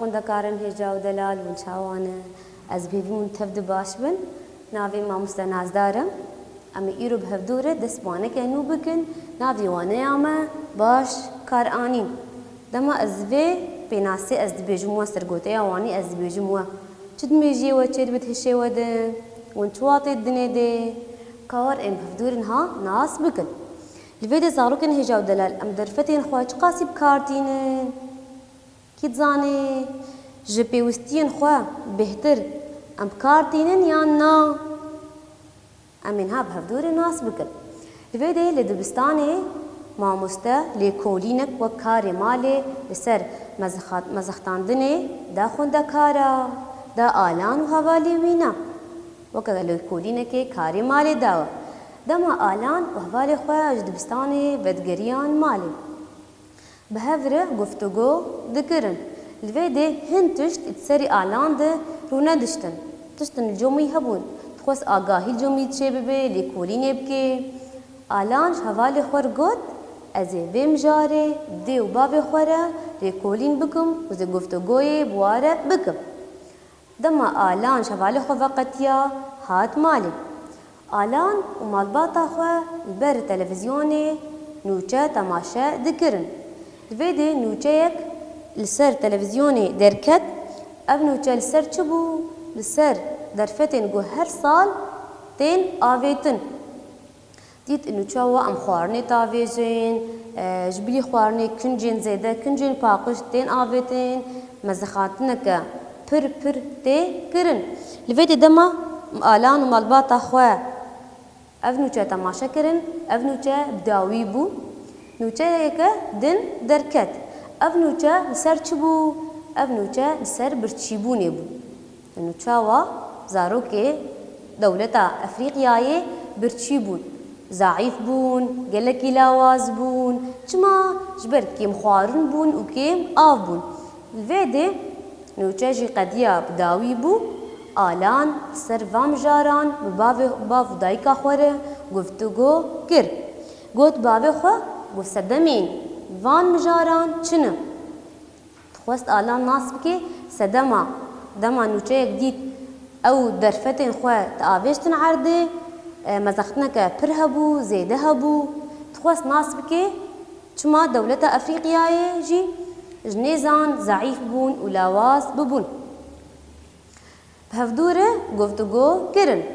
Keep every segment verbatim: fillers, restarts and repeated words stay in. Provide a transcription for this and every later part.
Xwendekarên hêja û delal hûn çawa ne? Ez bi hêvî hûn tev di baş bin. Navê mamoste Nazdar im. Em ê îro bi hevdû re dest bi waneke nû bikin. Navê waneya me baş kar anîn. Dema ez vê pênasê ez dibêjim we, sergoteya wanî ez dibêjim we. Çi dimêjiyê we çêdibit hişê we de? Hûn çi watê didinê de? Ka wer em bi hevdû re niha nas bikin. Li vê de zarokên hêja û delal em derfetên xwe çiqasî bi kar tînin? Kî dizane ji pêwistiyên xwe bêhtir em bi kar tînin yan na? Em ê niha bi hevdû re nas bikin. Li vê de li dibistanê mamoste lêkolînek wek karê malê li ser mezixat-, mezixtandinê da xwendekara, da Alan û hevalê wî ne. Weke lêkolînekê karê malê dawe. Dema Alan û hevalê xwe ji dibistanê vedigeriyan malê. Bi hev re guftûgo dikirin. Li vê dê hin tişt di serî Alan de rûnediştin. Tiştin li comî hebûn. Dixwest agahî li comî çêbibe, lêkolînê bike. Alan ji hevalê xwe re got, ez ê vê mijarê dê û bavê xwe re lêkolîn bikim û zê guftûgoyê bi wa re bikim. Dema Alan ji hevalê xwe veqetiya, hat malê. Alan û malbata xwe li ber televîzyonê nûçe temaşe dikirin. Li vê dê nûçeyek li ser televîzyonê derket. Ev nûçe li ser çi bû? Li ser derfetên ku her sal tên avêtin. Dît nûça wa em xwarinê tavêjin, e, ji bilî xwarinê kincên zêde, kincên paqij tên avêtin, mezixantineke pir pir tê kirin. Li vê dê dema Alan û malbata xwe ev nûçe temaşe kirin, ev nûçe bi dawî bû. Nûçeyeke din derket. Ev nûçe li ser çi bû? Ev nûçe li ser birçîbûnê bû. Nûça wa zarokê dewleta Efrîqyayê birçî bûn, zeîf bûn, gelekî lawaz bûn. Çima? Ji ber kêmxwarin bûn û kêm av bûn. Li vê dê nûçe jî qediya bi dawî bû. Alan li ser van mijaran bi bavê, bav û dayika xwe re guftûgo kir. Got bavê xwe, got sedemên van mijaran çi ne? Dixwest Alan nas bike sedema, dema nûçeyek dît ew derfetên xwe diavêjtin erdê, e, mezextineke pir hebû, zêde hebû. Dixwest nas bike çima dewleta Efrîqyayê jî ji nêzan zeîf bûn û lawaz bibûn. Bi hevdû re guftûgo kirin.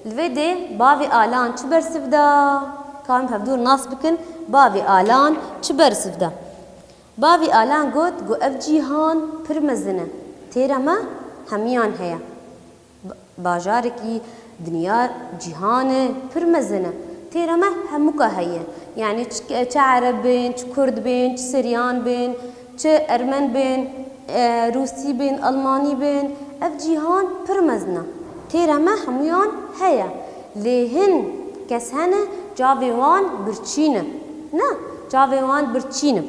Li vê dê bavê Alan çi bersiv da? Ka em bi hevdû re nas bikin, bavê Alan çi bersiv da? Bavê Alan got, got, ev cîhan pir mezin e. Têra me hemiyan heye. Ba-, bajarekî, dinya, cîhan e, pir mezin e. Têra me hemûka heye. Yanî çi, çi Ereb bin, çi Kurd bin, çi Siryan bin, çi Ermen bin, e, Rûsî bin, Almanî bin. Ev cîhan pir mezin e. Têra me hemûyan heye. Lê hin kes hene çavê wan birçî ne. Ne, çavê wan birçî ne.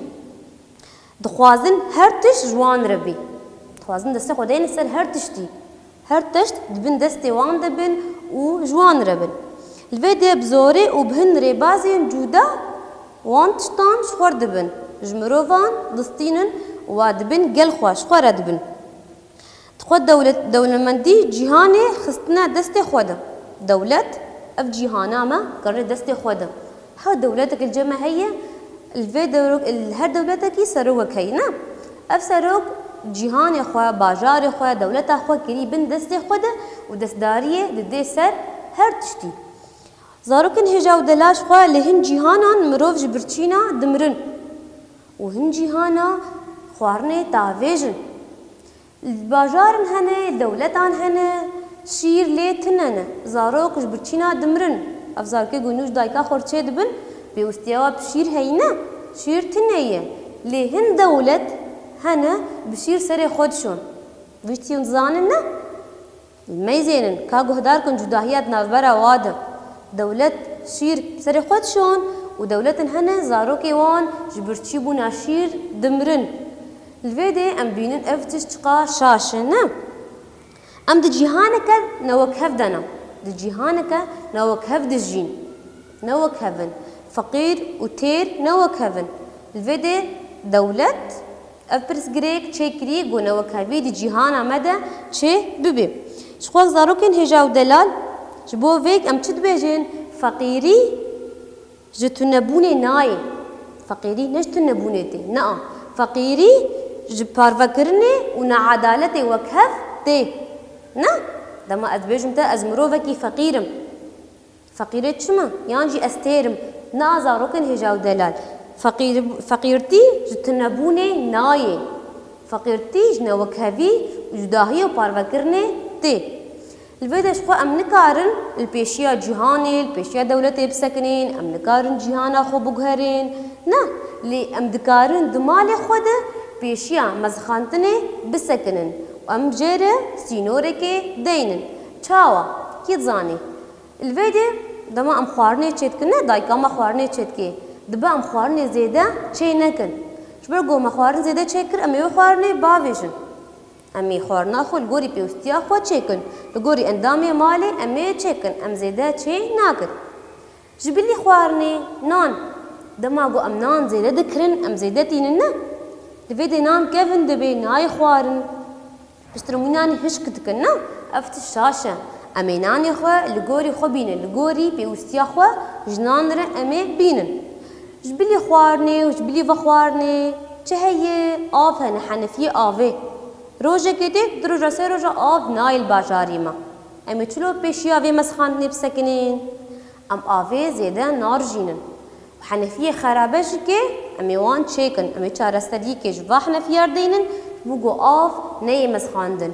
Dixwazin her tişt ji wan re bê. Dixwazin destê xwe deyne ser her tiştî. Her tişt di bin destê wan de bin û ji wan re bin. Li vê dê bi zorê û bi hin rêbazên cuda wan tiştan ji xwe re dibin. Ji mirovan distînin û wa dibin gel xwe ji xwe re dibin. Dixwe dewlet-, dewlemendî cîhanê xistine destê xwe de. Dewlet, ev cîhana me kirine destê xwe de. Her dewletek li cem me heye, li vê dewrok-, li her dewletekî serokek heye, ne? Ev serok cîhanê xwe, bajarê xwe, dewleta xwe kirî bin destê xwe de û destdariyê didê ser her tiştî. Zarokên hêja û delal ji xwe li hin cîhanan mirov ji birçîna dimirin û hin cîhana xwarinê tavêjin. Bajarin hene, dewletan hene, şîr lê tune ne. Zarok ji birçîna dimirin. Ev zarokê ku nû ji dayika xwe re çêdibin, pêwistiya we bi şîr heyî ne, şîr tune ye. Lê hin dewlet hene bi şîr serê xwe dişon. Vî tiştî hûn dizanin ne? Meyzênin, ka guhdar kin cudahiya di navbera wa de. Dewlet şîr serê xwe dişon û dewletin hene zarokê wan ji birçîbûna şîr dimirin. Li vê dê em bînin ev tişt çiqa şaş e, ne? Em di cîhaneke newekhev de ne. Di cîhaneke newekhev dijîn. Newekhev in. Feqîr û têr newekhev in. Li vê dê dewlet, Ev pirsgirêk çêkirî ku newekhevî di cîhana me de çê bibe. Ji xwe zarokên hêja û delal, ji bo vêk em çi dibêjin? Feqîrî ji tunebûnê nayê. Feqîrî ne ji tunebûnê tê, nea. Feqîrî ji parvekirinê û needaletê wekhev tê. Ne? Dema ez dibêjim te, ez mirovekî feqîr im. Feqîrê çi me? Yan jî ez têr im? Nea zarokên hêja û delal. Feqîr-, feqîrtî ji tunebûnê nayê. Feqîrtî ji newekhevî û cudahiyê û parvekirinê tê. Li vê de ji xwe em nikarin li pêşiya cîhanê, li pêşiya dewletê bisekinên, em nikarin cîhana xwe biguherên. Na, lê em dikarin di malê xwe de pêşiya mezixantinê bisekinin û em jê re sînorekê deynin. Çawa? Kî dizanî? Li vê de dema em xwarinê çêdikin, ne dayika me xwarinê çêdike, dibe em xwarinê zêde çê nekin. Ji ber ku me xwarin zêde çêkir, em ê wê xwarinê bavêjin. Em ê xwarina xwe li gorî pêwîstiya xwe çêkin. Li gorî endamê malê em ê çêkin. Em zêde çê nakin. Ji bilî xwarinê nan. Dema ku em nan zêde dikirin, em zêde tînin ne. Li vê de nan kevin dibe, nayê xwarin. Piştre mûnanî hişk dikin, na? Ev tişt şaş e. Em ê nanê xwe li gorî xwe bînin, li gorî pêwîstiya xwe ji nan re em ê bînin. Ji bilî xwarinê û ji bilî vexwarinê çi heye? Av hene, henefiyê avê. Rojekê tê, du roja, sê roja av nayê li bajarî me. Em ê çilo pêşiya vê mezixandinê bisekinin? Em avê zêde narijînin. Û henefiyê xerabe jî ke em ê wan çêkin, em ê çareseriyekê ji va henefiya re deynin, ji bo ku av neyê mezixandin.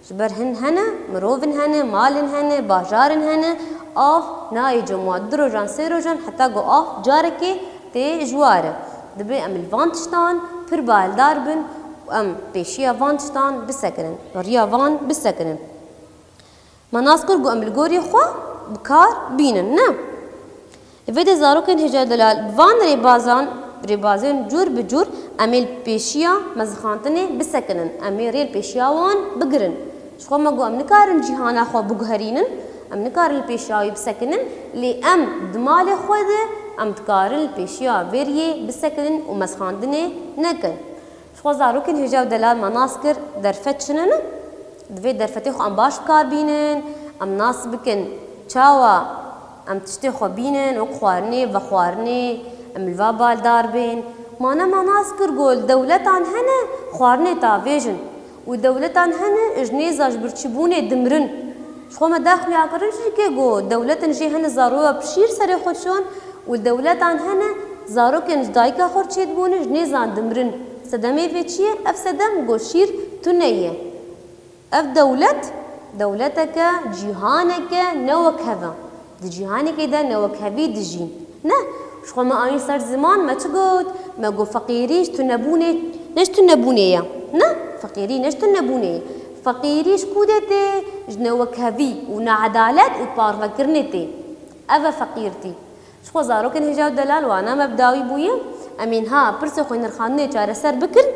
Ji ber hin hene, mirovin hene, malin hene, bajarin hene, av nayê cem wan. Du rojan, sê rojan heta ku av carekê tê ji wa re. Dibe em li van tiştan pir baldar bin û em pêşiya van tiştan bisekinin, bi riya van bisekinin. Me nas kir ku em li gorî xwe bi kar bînin, ne? Li vê de zarokên hêja delal bi van rêbazan, rêbazên cûr bi cûr em ê li pêşiya mezixantinê bisekinin, em ê rê li pêşiya wan bigirin. Ji xwe me got em nikarin cîhana xwe biguherînin, em nikarin li pêşiya wî bisekinin, lê em di malê xwe de em dikarin li pêşiya vê riyê bisekinin û mezixandinê nekin. Ji xwe zarokên hêja û delal me nas kir, derfet çi ne ne? Divê derfetê xwe em baş bi kar bînin, em nas bikin çawa em tiştê xwe bînin, wek xwarinê, vexwarinê, em li va baldar bên. Ma ne me nas kir got, dewletan hene xwarinê tavêjin û dewletan hene ji nêza ji birçîbûnê dimirin. Ji xwe me da xuyakirin jî ke got, dewletin jê hene zaroya bi şîr serê xwe çon û dewletan hene zarokên ji dayika xwe çêdibûne ji nêzan dimirin. Sedemê vê çi ye? Ev sedem got şîr tune ye. Ev dewlet, dewleteke, cîhaneke ne wek hev e. Di cîhanekê de ne wek hevî dijîn. Ne, ji xwe me anî ser ziman, me çi got? Me got feqîrî ji tunebûnê, ne ji tunebûnê ye. Ne, feqîrî ne ji tunebûnê ye. Feqîrî ji ku de tê? Ji newekhevî û needalet û parvekirinê tê. Ev e feqîrtî. Ji xwe zarokên hêja û delal wana me bi dawî bûye. Em ê niha pirsê xwe nirxandinê çareser bikin.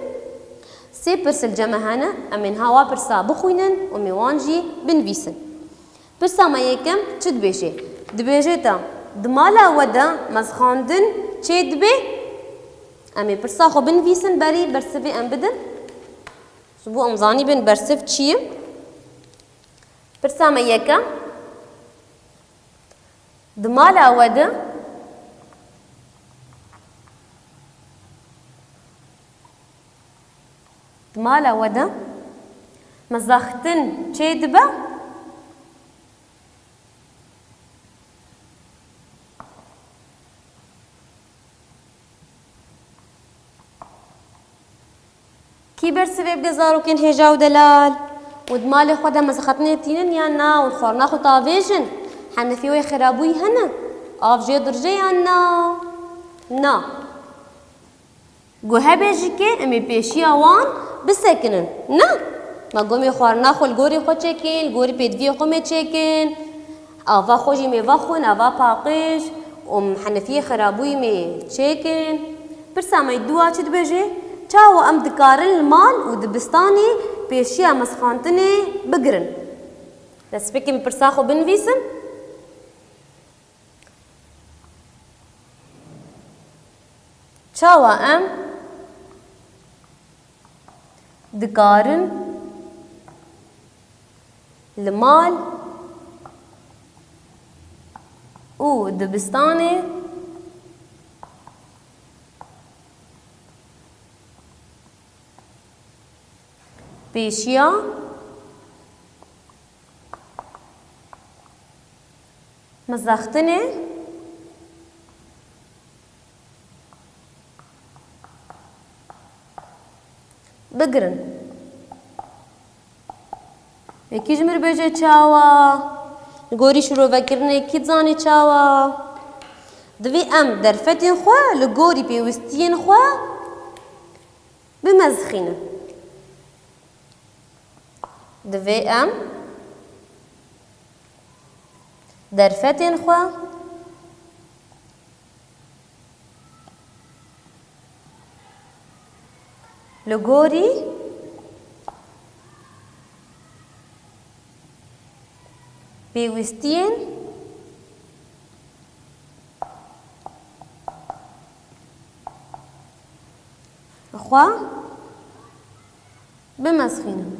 Sê pirs li cem me hene, em ê niha wa pirsa bixwînin û em ê wan jî binivîsin. Pirsa me yekem çi dibêje? Dibêje te, di mala we de mezixandin çê dibe? Em ê pirsa xwe binivîsin, berî bersivê em bidin. Ji bo em zanîbin bersiv çi ye? Pirsa me yekem, di mala we de, di mala we de mezextin çê dibe? Kî bersivê bide zarokên hêja û delal? Û di malê xwe de mezixetinê tînin yan na? Û xwarina xwe tavêjin? Henefî wê xirabûyî hene? Av jê dirije yan na? Na. Got hebe jî ke em ê pêşiya wan bisekinin. Na. Me got em ê xwarina xwe li gorî xwe çêkin, li gorî pêdiviyê xwe em ê çêkin. Ava xwe jî em ê vexwin, ava paqij û em henefiyê xerabûyî em ê çêkin. Pirsa me yê dûa çi dibêje? Çawa em dikarin li mal û dibistanê pêşiya mezixantinê bigirin? Destpêkê em pirsa xwe binivîsin. Çawa em Dikarin li mal û dibistanê pêşiya mizextinê bigirin. Yekî ji mir bêje çawa? Li gorî şirovekirinê kî dizanî çawa? Divê em derfetên xwe li gorî pêwistiyên xwe bimezixînin. Divê em derfetên xwe li gorî pêwistiyên xwe bimezixînin.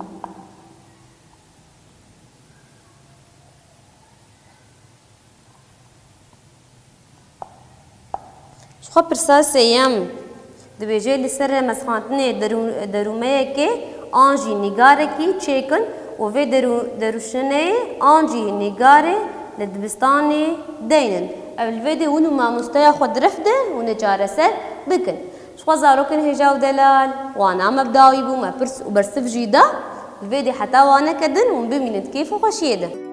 Ji xwe pirsa sêyem dibêje, li ser mezixandinê derû-, derûmeyekê an jî nîgarekî çêkin û vê derû-, derûşineyê an jî nîgarê li dibistanê deynin. Ev li vê dê hûn û mamosteya xwe di ref de hûn ê çareser bikin. Ji xwe zarokên hêja û delal, wana me bi dawî bû, me pirs û bersiv jî da. Li vê dê heta wane kedin hûn bimînin di kêf û xweşiyê de.